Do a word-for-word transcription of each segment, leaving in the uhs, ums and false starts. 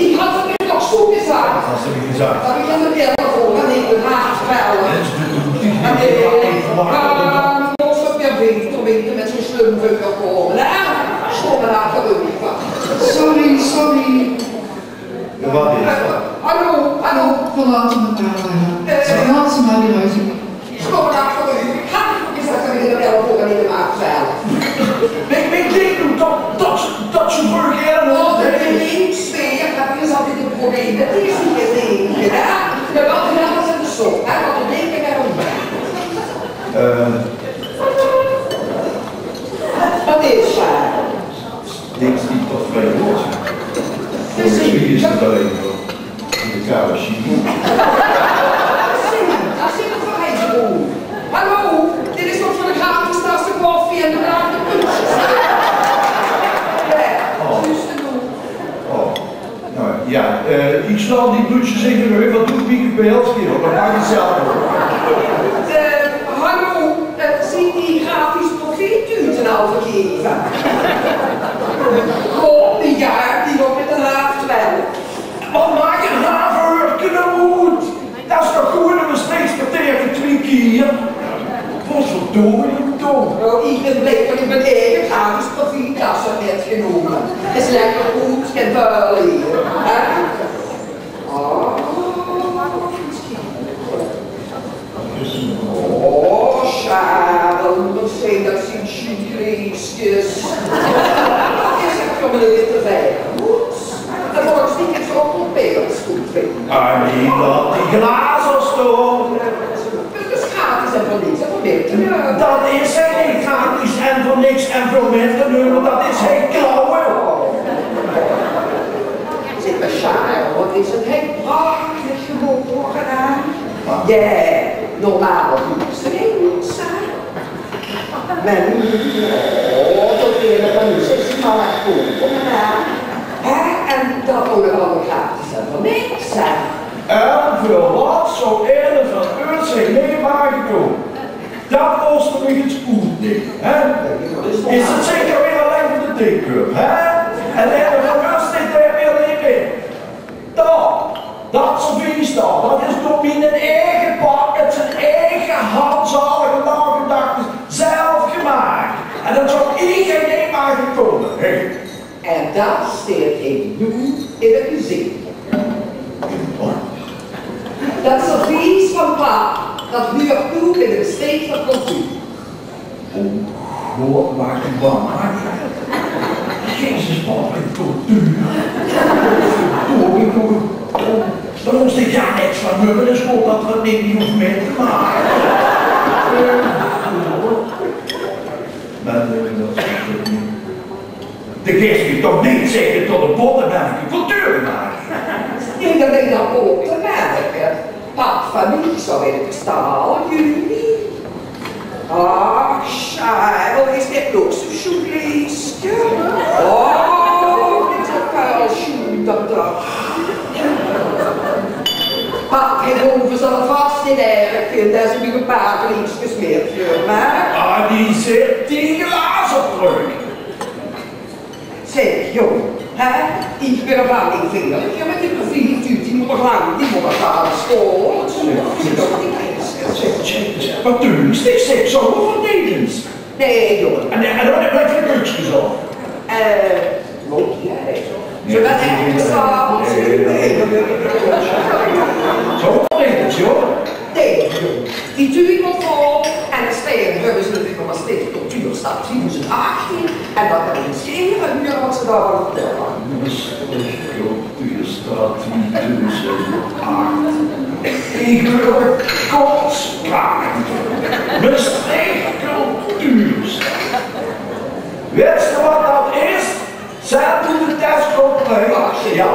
Ich had 't uch toch zoe gezag. Had ze 't gezag? Dat ich aan de telefoon en ich de haard belle. En, eh, ah, die mós 't weer beter weite mit zoe'n slum veurkomme, hè? Stomme achteruit. Sorry, sorry. Ja, wat is dat? Eh, hallo, hallo. Verlaat me maar, hè. Eh, verlaat me maar, hè. Stop, laat gewoon. Ga, is dat er in de telefoon en in de maag zijn? Ik, ik denk dat, dat, dat ze vlug helemaal... Oh, de links weer, dat is altijd een probleem. Dat is niet het enige, hè? De bal gaat als een sop, hè? Wat we denken, hè? Eh. Wat is dat? Niks die tot vrij woord. Volgens mij is het alleen maar in de koude China. Hallo, dit is toch voor de gratis tas, de koffie en de drankje. Oh. Juist te doen. Oh. Nou, ja, eh, ik zal die bloedjes even nog even wat toepieken bij Elske, want dat maakt het zelf ook. Eh, hallo, eh, zien die gratis profiettuten al vergeven? Kom, die jaar die nog met een half twaalf. Wat maakt een half uur knoet? Dat is toch gewoon een bespreekpartij van twee keer? Wat verdomme, joh. Oh, ik ben blij dat ik mijn eigen gratis profiettas heb metgenomen. Is lekker goed, geen vuil hier. Hè? Oh, misschien. Oh, Charles, wat zijn dat zien sjoekleeskes? Is het voor meneer te veilig? En volgens mij is het ook op peperstoel. Ah, nee, laat die glazen staan. Dat is gratis en voor niks en voor minder. Dat is hij niet gratis en voor niks en voor minder, maar dat is hij klauwen. Zeg maar, Charles, wat is het hij prachtig geworden, hè? Ja, normaal doet ze niks, hè? Maar nu, oh, tot weer van nu zes maal echt goed, hè? Hè? En dat ook nog allemaal gratis en voor niks, hè? En voor wat zou een van u zich mee maken? Dat kostte mich 't spoed neet, hè? Is 't zeker weer allein veur de decor, hè? En de rest zit d'r weer neet in. Dat, dat servies dan, dat is door miene eige pa mit zien eige handzalige nagedachtes zelf gemaak. En dat zou ich neet mage kómme, hè? En dat steek ich noe in 't gezicht. Dat servies van pap, dat huurt toe in de besteek van cultuur. Oh god, maak die bang. Jezus, wat een cultuur. Verdorie, hoor. Oh, dan moest ik ja niks van hebben, dus god dat we het niet hoeft mee te maken. Eh, maar, eh, dat is het niet. De geis mich toch neet zègke tot de bottemelk cultuur maak? Neet allein dat bottemelk. Pap van mich zou in 't kristal, juni. Ach, Charles, is dit nog zo'n sjoekleeske? Oh, dit is een vuil sjoen, dat, dat. Pap, hij boven zal het vast niet erg vinden als ik een paar leeskes meer voor maak. Ah, die zit die glazen terug. Zeg, jong, hè? Ich bin al lang neet veertig, ja, mit die profieltuut, die mót toch lang, die mót toch lang stónge. Zeg, zeg, zeg, wat doe ich? Zeg, zeg, zo verdedigend. Nee, jong. En, en dan blijf je kunstjes op. Eh, loopt die, hè? Zo, dat echt samen. Zo verdedigend, joh. Nee, jong. Die tuut mót vol en de stein höbbe ze natuurlik al Maastricht Cultuurstad twieëdoezend achttien. En dat kan ich ins gaer hure wat ze dao van vertèlle. Maastricht Cultuurstad twieëdoezend achttien. Ich wil kort praten. Maastricht Cultuurstad. Wèts se wat dat is? Zèt doe de tèstkop terug. Ja.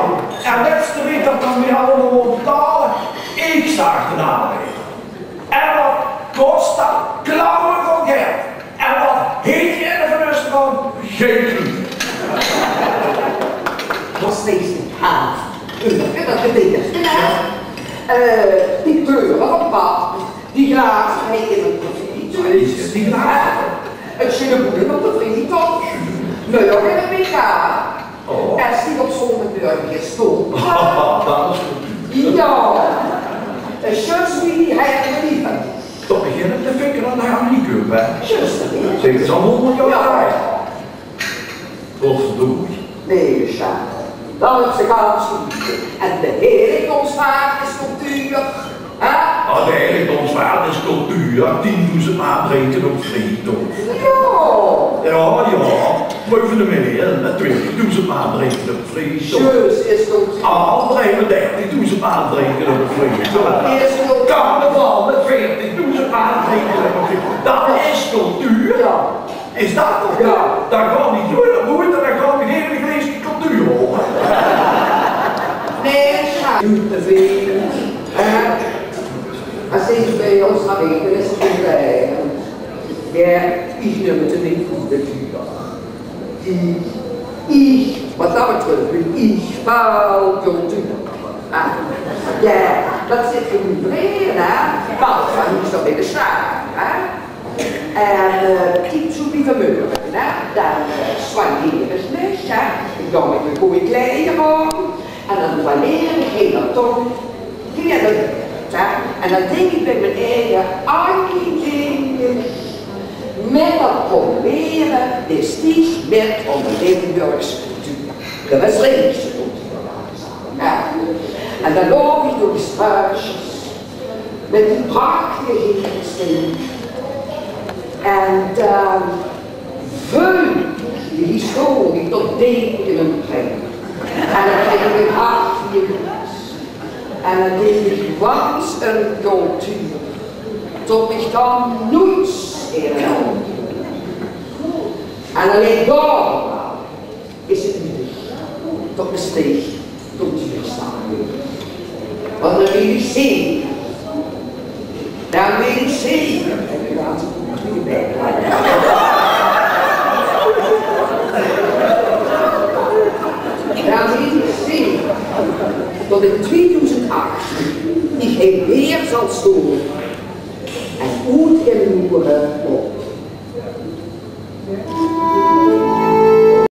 En wèts se wie dat dan weer allemaol mót betale? Ich zaag de naam neet. En wat kos dat? Klauwe van geld. En wat heet die ene van us dan? Gein clue. Dat is deze haat. Dat gedinges. Ja. Eh, die kleuren van pap, die glazen, hij in een profiet. Die glazen. Het sjoen boel op de vriethof. Mörge in de W K. Oh. En stiet op zóndigmörge in stool. Dat is good. Jao. En zjus wie die herre liever. Toch beginne te fikkere aan de handicap, hè? Zjus. Zèk, 't is al hóngerd jaor. Jao. Godverdomme. Nae, Sjaak. Dan höbs se kans. En de heiligdomsvaart is cultuur. Hè? Ah, de heiligdomsvaart is cultuur. Tiendoezend man drinke op Vriethof. Jao. Jao, jao. Mooi van de meneer. Twintigdoezend man drinke op Vriethof. Zjus, is cultuur. Al drie höbbe dertigdoezend man drinke op Vriethof. Is cultuur. Carnaval mit veertigdoezend man drinke op Vriethof. Dat is cultuur. Jao. Is dat toch? Jao. Dan gaon ich noeit nao boete, dan gaon ich ein gleeske cultuur haole. Nae, Sjaak. Te veel. Hè? Es ich bie ós gaon aete, is 't good. Jao, ich num 't neet good, de cultuur. Ich, ich, wat dat betröf, bön ich väöl cultuur. Ah, jao, dat zit in mien brein, hè? Mer van hie zo bie de Sjaak, hè? En, eh, kiek, zo wie vanmörge, hè, dan, eh, soigneer ich mich, hè. Ich gaon mit mien gooj kleier aan. En dan soigneer ich hiel toch. Kiek, en dan, hè, en dan dink ich bie mien eige: Ankie, dink ich, mit dat pommere, is die mit ónger Limburgse cultuur. Dat is Limburgse cultuur. Jao. En dan loup ich door die straotsjes mit die prachtige hieëlsteen. En dan veul ich die historie tot deep in mien brein. En dan krieg ich ein hart wie ein hoes. En dan dink ich: wat ein cultuur. Tot mich dan noeit in. En allein daorum is 't neet tot besteeg, tot die verstaan. Want dan weit ich zeker, dan weit ich zeker, dan weit ich zeker tot in tweedoezend achttien ich hie weer zal stoon en oet gaon loere op